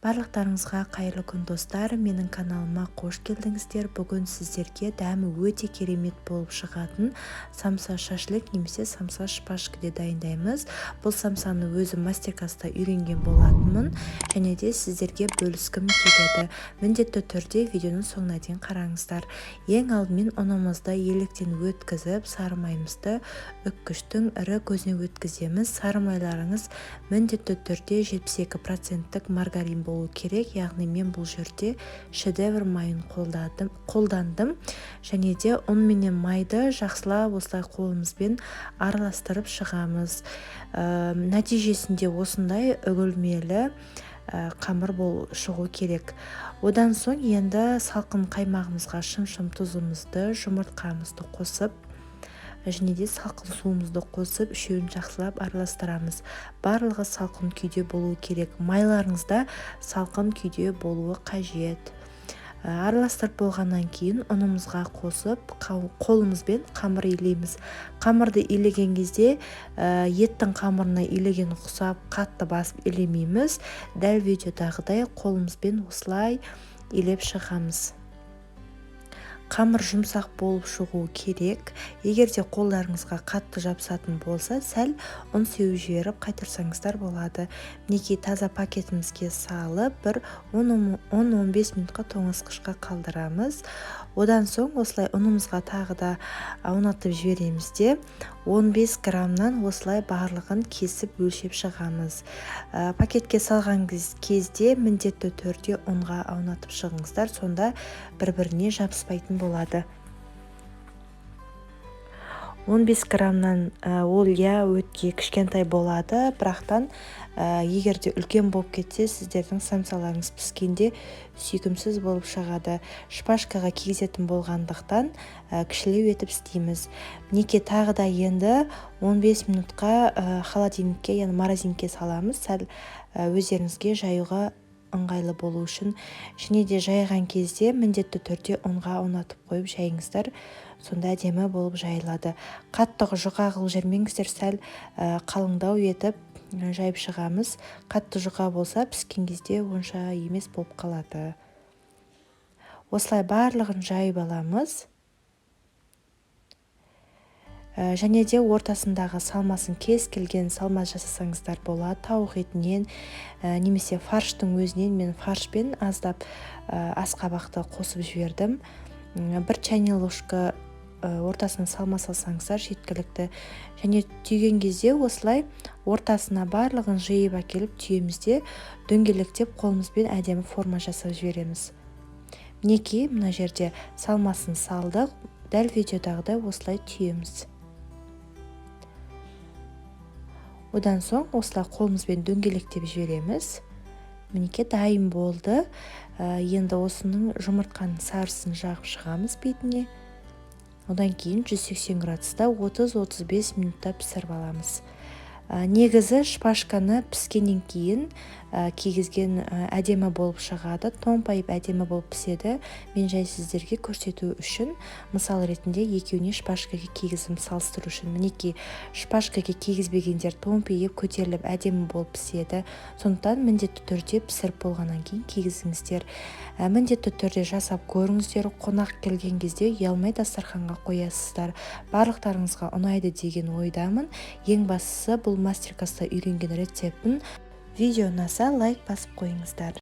Барлықтарыңызға қайырлы күн, достар! Менің каналыма қош келдіңіздер! Бүгін сіздерге дәмі өте керемет болып шығатын самса шашлик немесе самса шпажкіде дайындаймыз. Бұл самсаны өзім мастер-класста үйренген болатынмын және де сіздерге бөліскім келеді. Міндетті түрде видеоның соңына дейін қараңыздар. Ең алдымен ұнымызды електен өткізіп, сары майымызды үккіштің ірі көзіне өткіземіз. Сары майларыңыз міндетті түрде 72 проценттік маргарин болу керек, яғни мен бұл жерде Шедевр майын қолдандым. Және де ұн менен майды жақсылап осылай қолымызбен араластырып шығамыз. Нәтижесінде осындай үгілмелі қамыр бол шығу керек. Одан соң енді салқын қаймағымызға шымшым тұзымызды, жұмыртқамызды қосып және де салқын суымызды қосып, үшеуін жақсылап араластырамыз. Барлығы салқын күйде болуы керек, майларыңыз да салқын күйде болуы қажет. Араластырып болғаннан кейін ұнымызға қосып, қолымызбен қамыр илейміз. Қамырды илеген кезде еттің қамырына илеген ұқсап қатты басып илемейміз, дәл видеодағыдай қолымызбен осылай илеп шығамыз. Қамыр жұмсақ болып шығуы керек. Егер де қолдарыңызға қатты жабысатын болса, сәл ұн сеуіп жіберіп қайтарсаңыздар болады. Мінекей, таза пакетімізге салып, бір 10-15 минутқа тоңазытқышқа қалдырамыз. Одан соң осылай ұнымызға тағы да аунатып жібереміз де, 15 граммнан осылай барлығын кесіп, өлшеп шығамыз. Пакетке салған кезде міндетті түрде ұнға аунатып шығыңыздар, сонда бір біріне жабыспайтын болады. 15 граммнан ол, иә, өте кішкентай болады, бірақтан егер де үлкен болып кетсе, сіздердің самсаларыңыз піскенде сүйкімсіз болып шығады. Шпажкаға кигізетін болғандықтан, кішілеу етіп істейміз. Мінекей, тағы да енді 15 минутқа холодильникке, яғни морозильникке саламыз, сәл өздеріңізге жаюға ыңғайлы болу үшін. Және де жайған кезде міндетті түрде ұнға аунатып қойып жайыңыздар, сонда әдемі болып жайылады. Қатты жұқа қылып жібермеңіздер, сәл қалыңдау етіп жайып шығамыз. Қатты жұқа болса, піскен кезде онша емес болып қалады. Осылай барлығын жайып аламыз. Және де ортасындағы салмасын кез келген салма жасасаңыздар болады, тауық етінен немесе фарштың өзінен. Мен фаршпен аздап асқабақты қосып жібердім. 1 чайный ложка ортасына салма салсаңыздар, жеткілікті. Және түйген кезде осылай ортасына барлығын жиып әкеліп түйеміз де, дөңгелектеп қолымызбен әдемі форма жасап жібереміз. Мінекей, мына жерде салмасын салдық, дәл видеодағыдай осылай түйеміз. Одан соң осылай қолымызбен дөңгелектеп жібереміз. Мінекей, дайын болды. Енді осының жұмыртқаның сарысын жағып шығамыз бетіне. Одан кейін 180 градуста 30-35 минутта пісіріп аламыз. Негізі шпажканы піскеннен кейін кигізген әдемі болып шығады, томпайып әдемі болып піседі. Мен жай сіздерге көрсету үшін мысал ретінде екеуіне шпажкаға кигіздім, салыстыру үшін. Мінекей, шпажкаға кигізбегендер томпиып, көтеріліп, әдемі болып піседі. Сондықтан міндетті түрде пісіріп болғаннан кейін кигізіңіздер. Міндетті түрде жасап көріңіздер, қонақ келген кезде ұялмай дастарханға қоясыздар. Барлықтарыңызға ұнайды деген ойдамын. Ең бастысы, бұл мастер-класста үйренген рецептін. Видео ұнаса, лайк басып қойыңыздар.